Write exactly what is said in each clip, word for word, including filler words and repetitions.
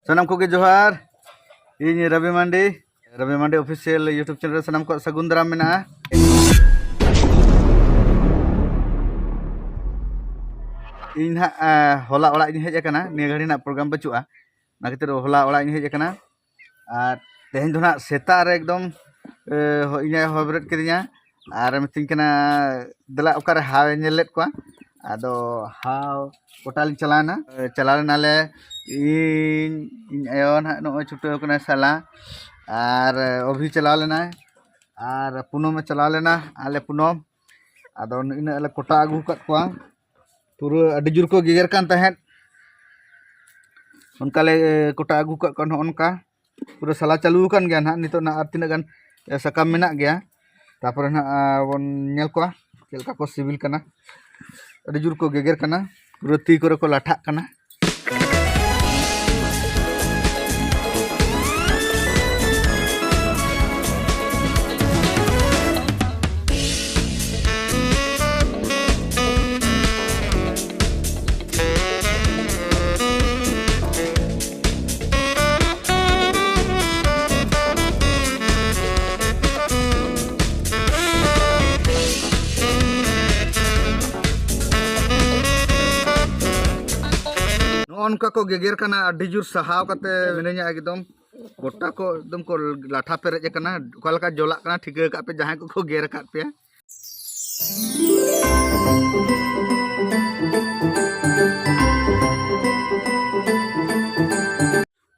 ᱥᱟᱱᱟᱢ ᱠᱚᱜᱮ ᱡᱚᱦᱟᱨ᱾ ᱤᱧ ᱨᱚᱵᱤ ᱢᱟᱱᱰᱤ, ᱨᱚᱵᱤ ᱢᱟᱱᱰᱤ ᱚᱯᱷᱤᱥᱤᱭᱟᱞ YouTube ᱪᱮᱱᱮᱞ ᱨᱮ ᱥᱟᱱᱟᱢ ᱠᱚᱣᱟᱜ ᱥᱟᱹᱜᱩᱱ ᱫᱟᱨᱟᱢ ᱢᱮᱱᱟᱜᱼᱟ᱾ ᱤᱧ ᱱᱟᱦᱟᱜ ᱦᱚᱞᱟ ᱚᱲᱟᱜ ᱤᱧ ᱦᱮᱡ ᱟᱠᱟᱱᱟ, ᱱᱤᱭᱟᱹ ᱜᱷᱟᱹᱲᱤ ᱱᱟᱜ ᱯᱨᱳᱜᱨᱟᱢ ᱵᱟᱹᱪᱩᱜᱼᱟ, ᱚᱱᱟ ᱠᱷᱟᱹᱛᱤᱨ ᱦᱚᱞᱟ ᱚᱲᱟᱜ ᱤᱧ ᱦᱮᱡ ᱟᱠᱟᱱᱟ᱾ ᱟᱨ ᱛᱮᱦᱮᱧ ᱫᱚ ᱱᱟᱦᱟᱜ ᱥᱮᱛᱟᱜ ᱨᱮ ᱮᱠᱫᱚᱢ ᱤᱧ ᱟᱭᱳ ᱦᱚᱦᱚ ᱵᱮᱨᱮᱫ ᱠᱤᱫᱤᱧᱟ ᱟᱨ ᱢᱤᱛᱟᱹᱧ ᱠᱟᱱᱟ, "ᱫᱮᱞᱟ ᱚᱠᱟᱨᱮ ᱦᱟᱣ ᱧᱮᱞ ᱞᱮᱫ ᱠᱚᱣᱟ?" ᱟᱫᱚ ᱦᱟᱣ ᱠᱚᱴᱟ ᱞᱤᱧ ᱪᱟᱞᱟᱣᱮᱱᱟ᱾ ᱪᱟᱞᱟᱣ ᱞᱮᱱᱟᱞᱮ ᱤᱧ, ᱤᱧ ᱟᱭᱳ ᱱᱟᱦᱟᱜ ᱱᱚᱜᱼᱚᱭ ᱪᱷᱩᱴᱟᱹᱣ ᱠᱟᱱᱟᱭ ᱥᱟᱞᱟ, ᱟᱨ ᱚᱵᱷᱤ ᱪᱟᱞᱟᱣ ᱞᱮᱱᱟᱭ, ᱟᱨ ᱯᱩᱱᱚᱢᱮ ᱪᱟᱞᱟᱣ ᱞᱮᱱᱟ, ᱟᱞᱮ ᱯᱩᱱᱚᱢ᱾ ᱟᱫᱚ ᱤᱱᱟᱹᱜ ᱞᱮ ᱠᱚᱴᱟ ᱟᱹᱜᱩ ᱟᱠᱟᱫ ᱠᱚᱣᱟ᱾ ᱯᱩᱨᱟᱹ ᱟᱹᱰᱤ ᱡᱳᱨ ᱠᱚ ᱜᱮᱜᱮᱨ ᱠᱟᱱ ᱛᱟᱦᱮᱸᱫ᱾ ᱚᱱᱠᱟ ᱞᱮ ᱠᱚᱴᱟ ᱟᱹᱜᱩ ᱟᱠᱟᱫ ᱠᱚᱣᱟ᱾ ᱱᱚᱜᱼᱚ ᱱᱚᱝᱠᱟ ᱯᱩᱨᱟᱹ ᱥᱟᱞᱟ ᱪᱟᱹᱞᱩ ᱟᱠᱟᱱ ᱜᱮᱭᱟ ᱱᱟᱦᱟᱜ᱾ ᱱᱤᱛᱚᱜ ᱱᱟᱦᱟᱜ ᱟᱨ ᱛᱤᱱᱟᱹᱜ ᱜᱟᱱ ᱥᱟᱠᱟᱢ ᱢᱮᱱᱟᱜ ᱜᱮᱭᱟ᱾ ᱛᱟᱨᱯᱚᱨᱮ ᱱᱟᱦᱟᱜ ᱵᱚᱱ ᱧᱮᱞ ᱠᱚᱣᱟ ᱪᱮᱫ ᱞᱮᱠᱟ ᱠᱚ ᱥᱤᱵᱤᱞ ᱠᱟᱱᱟ᱾ ᱟᱹᱰᱤ ᱡᱳᱨ ᱠᱚ ᱜᱮᱜᱮᱨ ᱠᱟᱱᱟ, ᱯᱩᱨᱟᱹ ᱛᱤ ᱠᱚᱨᱮ ᱠᱚ ᱞᱟᱴᱷᱟᱜ ᱠᱟᱱᱟ᱾ ᱱᱚᱜᱼᱚ ᱱᱚᱝᱠᱟ ᱠᱚ ᱜᱮᱜᱮᱨ ᱠᱟᱱᱟ, ᱟᱹᱰᱤ ᱡᱳᱨ ᱥᱟᱦᱟᱣ ᱠᱟᱛᱮ ᱢᱤᱱᱟᱹᱧᱟ ᱮᱠᱫᱚᱢ᱾ ᱜᱚᱴᱟ ᱠᱚ ᱮᱠᱫᱚᱢ ᱠᱚ ᱞᱟᱴᱷᱟ ᱯᱮᱨᱮᱡ ᱟᱠᱟᱱᱟ᱾ ᱚᱠᱟ ᱞᱮᱠᱟ ᱡᱚᱞᱟᱜ ᱠᱟᱱᱟ ᱴᱷᱤᱠᱟᱹ ᱟᱠᱟᱫ ᱯᱮ, ᱡᱟᱦᱟᱸᱭ ᱠᱚᱠᱚ ᱜᱮᱨ ᱟᱠᱟᱫ ᱯᱮᱭᱟ᱾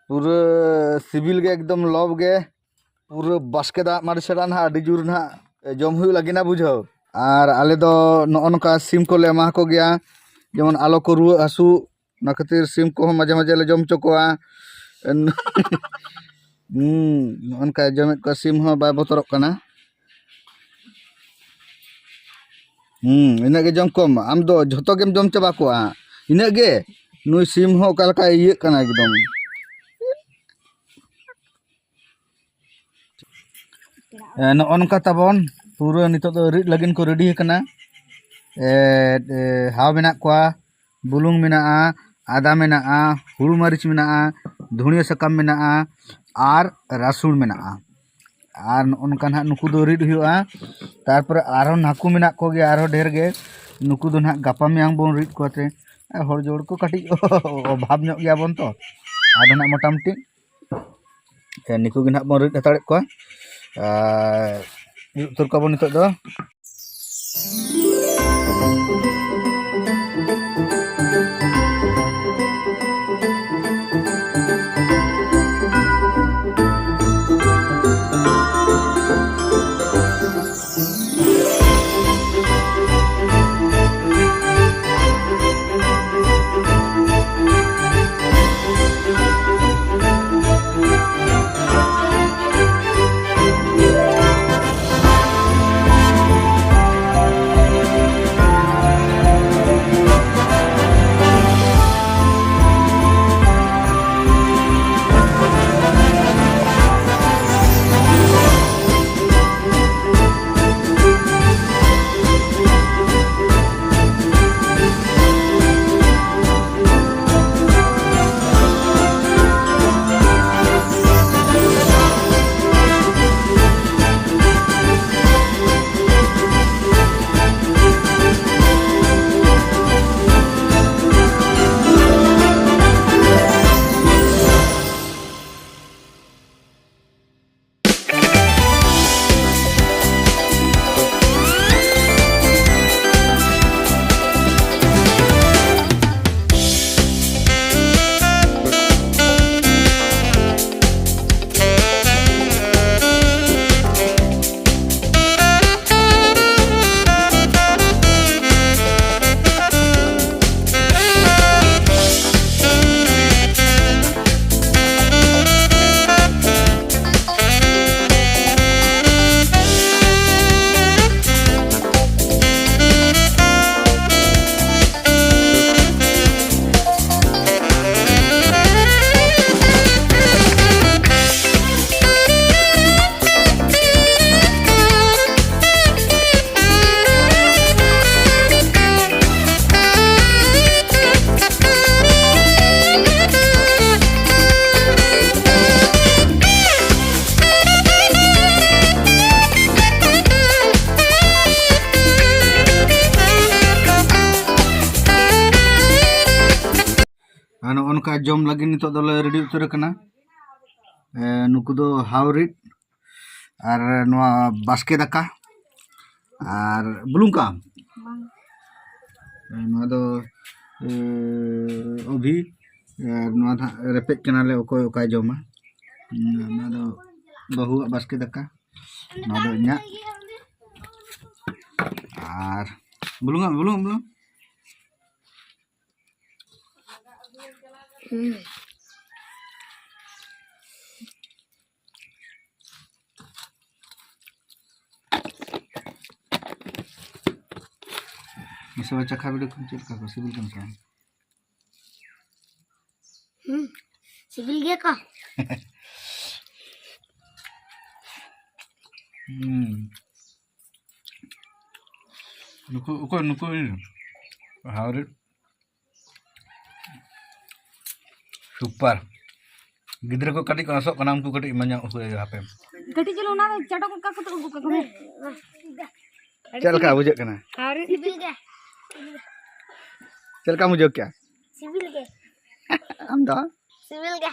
ᱯᱩᱨᱟᱹ ᱥᱤᱵᱤᱞ ᱜᱮ, ᱮᱠᱫᱚᱢ ᱞᱚᱵ ᱜᱮ᱾ ᱯᱩᱨᱟᱹ ᱵᱟᱥᱠᱮ ᱫᱟᱜ ᱢᱟᱹᱰᱤ ᱪᱷᱟᱲᱟ ᱱᱟᱦᱟᱜ ᱟᱹᱰᱤ ᱡᱳᱨ ᱱᱟᱦᱟᱜ ᱡᱚᱢ ᱦᱩᱭᱩᱜ ᱞᱟᱹᱜᱤᱫ ᱱᱟ ᱵᱩᱡᱷᱟᱹᱣ᱾ ᱟᱨ ᱟᱞᱮ ᱫᱚ ᱱᱚᱜᱼᱚ ᱱᱚᱝᱠᱟ ᱥᱤᱢ ᱠᱚᱞᱮ ᱮᱢᱟ ᱠᱚ ᱜᱮᱭᱟ, ᱡᱮᱢᱚᱱ ᱟᱞᱚ ᱠᱚ ᱨᱩᱣᱟᱹᱜ ᱦᱟᱹᱥᱩᱜ᱾ ᱚᱱᱟ ᱠᱷᱟᱹᱛᱤᱨ ᱥᱤᱢ ᱠᱚᱦᱚᱸ ᱢᱟᱡᱷᱮ ᱢᱟᱡᱷᱮ ᱞᱮ ᱡᱚᱢ ᱦᱚᱪᱚ ᱠᱚᱣᱟ᱾ ᱦᱩᱸ, ᱱᱚᱜᱼᱚ ᱱᱚᱝᱠᱟᱭ ᱡᱚᱢᱮᱫ ᱠᱚᱣᱟ, ᱥᱤᱢ ᱦᱚᱸ ᱵᱟᱭ ᱵᱚᱛᱚᱨᱚᱜ ᱠᱟᱱᱟ᱾ ᱦᱩᱸ, ᱤᱱᱟᱹᱜ ᱜᱮ ᱡᱚᱢ ᱠᱚᱢ᱾ ᱟᱢ ᱫᱚ ᱡᱷᱚᱛᱚ ᱜᱮᱢ ᱡᱚᱢ ᱪᱟᱵᱟ ᱠᱚᱣᱟ᱾ ᱤᱱᱟᱹᱜ ᱜᱮ᱾ ᱱᱩᱭ ᱥᱤᱢ ᱦᱚᱸ ᱚᱠᱟ ᱞᱮᱠᱟᱭ ᱤᱭᱟᱹᱜ ᱠᱟᱱᱟ ᱮᱠᱫᱚᱢ᱾ ᱮ, ᱱᱚᱜᱼᱚ ᱱᱚᱝᱠᱟ ᱛᱟᱵᱚᱱ ᱯᱩᱨᱟᱹ ᱱᱤᱛᱚᱜ ᱫᱚ ᱨᱤᱫ ᱞᱟᱹᱜᱤᱫ ᱠᱚ ᱨᱮᱰᱤ ᱟᱠᱟᱱᱟ᱾ ᱮ, ᱮ, ᱦᱟᱣ ᱢᱮᱱᱟᱜ ᱠᱚᱣᱟ, ᱵᱩᱞᱩᱝ ᱢᱮᱱᱟᱜᱼᱟ, ᱟᱫᱟ ᱢᱮᱱᱟᱜᱼᱟ, ᱦᱩᱲᱩ ᱢᱟᱹᱨᱤᱪ ᱢᱮᱱᱟᱜᱼᱟ, ᱫᱷᱩᱱᱤᱭᱟᱹ ᱥᱟᱠᱟᱢ ᱢᱮᱱᱟᱜᱼᱟ, ᱟᱨ ᱨᱟᱹᱥᱩᱱ ᱢᱮᱱᱟᱜᱼᱟ᱾ ᱟᱨ ᱱᱚᱜᱼᱚ ᱱᱚᱝᱠᱟ ᱱᱟᱦᱟᱜ ᱱᱩᱠᱩ ᱫᱚ ᱨᱤᱫ ᱦᱩᱭᱩᱜᱼᱟ᱾ ᱛᱟᱨᱯᱚᱨᱮ ᱟᱨᱦᱚᱸ ᱱᱟᱠᱩ ᱢᱮᱱᱟᱜ ᱠᱚᱜᱮᱭᱟ, ᱟᱨᱦᱚᱸ ᱰᱷᱮᱨ ᱜᱮ᱾ ᱱᱩᱠᱩ ᱫᱚ ᱱᱟᱦᱟᱜ ᱜᱟᱯᱟ ᱢᱮᱭᱟᱝ ᱵᱚᱱ ᱨᱤᱫ ᱠᱚᱣᱟ ᱛᱮ᱾ ᱟᱨ ᱦᱚᱲ ᱡᱳᱲ ᱠᱚ ᱠᱟᱹᱴᱤᱡ ᱚᱵᱷᱟᱵᱽ ᱧᱚᱜ ᱜᱮᱭᱟ ᱵᱚᱱ ᱛᱚ᱾ ᱟᱫᱚ ᱱᱟᱦᱟᱜ ᱢᱚᱴᱟᱢᱩᱴᱤ ᱱᱩᱠᱩ ᱜᱮ ᱱᱟᱦᱟᱜ ᱵᱚᱱ ᱨᱤᱫ ᱦᱟᱛᱟᱲᱮᱫ ᱠᱚᱣᱟ᱾ ᱟᱨ ᱨᱤᱫ ᱩᱛᱟᱹᱨ ᱠᱚᱣᱟ ᱵᱚᱱ ᱱᱤᱛᱚᱜ ᱫᱚ᱾ ᱡᱚᱢ ᱞᱟᱹᱜᱤᱫ ᱱᱤᱛᱚᱜ ᱫᱚᱞᱮ ᱨᱮᱰᱤ ᱩᱛᱟᱹᱨ ᱟᱠᱟᱱᱟ᱾ ᱮ, ᱱᱩᱠᱩ ᱫᱚ ᱦᱟᱣᱨᱤᱫ ᱟᱨ ᱱᱚᱣᱟ ᱵᱟᱥᱠᱮ ᱫᱟᱠᱟ ᱟᱨ ᱵᱩᱞᱩᱝ ᱠᱟᱜ ᱟᱢ? ᱵᱟᱝ᱾ ᱮ, ᱱᱚᱣᱟ ᱫᱚ ᱮ, ᱚᱵᱷᱤ ᱟᱨ ᱱᱚᱣᱟ ᱫᱚ ᱦᱟᱸᱜ ᱨᱮᱯᱮᱡ ᱠᱟᱱᱟᱞᱮ, ᱚᱠᱚᱭ ᱚᱠᱟᱭ ᱡᱚᱢᱟ᱾ ᱦᱩᱸ, ᱱᱚᱣᱟ ᱫᱚ ᱵᱟᱹᱦᱩᱣᱟᱜ ᱵᱟᱥᱠᱮ ᱫᱟᱠᱟ, ᱱᱚᱣᱟ ᱫᱚ ᱤᱧᱟᱹᱜ᱾ ᱟᱨ ᱵᱩᱞᱩᱝ ᱟᱜ, ᱵᱩᱞᱩᱝ, ᱵᱩᱞᱩᱝ᱾ ᱦᱩᱸ᱾ ᱢᱟᱥᱮ ᱪᱟᱠᱷᱟ ᱵᱤᱰᱟᱹᱣ ᱠᱚᱢ, ᱪᱮᱫ ᱞᱮᱠᱟ ᱠᱚ ᱥᱤᱵᱤᱞ ᱠᱟᱱᱟ ᱥᱮ ᱵᱟᱝ? ᱦᱩᱸ, ᱥᱤᱵᱤᱞ ᱜᱮᱭᱟ ᱠᱚ᱾ ᱦᱩᱸ᱾ ᱱᱩᱠᱩ, ᱚᱠᱚᱭ ᱱᱩᱠᱩ? ᱦᱟᱣᱨᱤ᱾ ᱥᱩᱯᱟᱨ᱾ ᱜᱤᱫᱽᱨᱟᱹ ᱠᱚ ᱠᱟᱹᱴᱤᱡ ᱠᱚ ᱟᱥᱚᱜ ᱠᱟᱱᱟ, ᱩᱱᱠᱩ ᱠᱟᱹᱴᱤᱡ ᱢᱟᱧᱟ ᱩᱥᱩᱞ ᱦᱟᱯᱮ᱾ ᱠᱟᱹᱴᱤᱡ ᱪᱩᱞᱩᱝ ᱚᱱᱟ ᱫᱚ ᱪᱟᱴᱚ ᱜᱚᱫ ᱠᱟᱜ ᱠᱚ ᱛᱚ, ᱩᱱᱠᱩ ᱠᱚ ᱠᱚᱢᱮ᱾ ᱪᱮᱫ ᱞᱮᱠᱟ ᱵᱩᱡᱷᱟᱹᱜ ᱠᱟᱱᱟ? ᱟᱹᱣᱨᱤ ᱥᱤᱵᱤᱞ ᱜᱮ᱾ ᱪᱮᱫ ᱞᱮᱠᱟᱢ ᱵᱩᱡᱷᱟᱹᱣ ᱠᱮᱜᱼᱟ? ᱥᱤᱵᱤᱞ ᱜᱮ᱾ ᱟᱢ ᱫᱚ? ᱥᱤᱵᱤᱞ ᱜᱮ᱾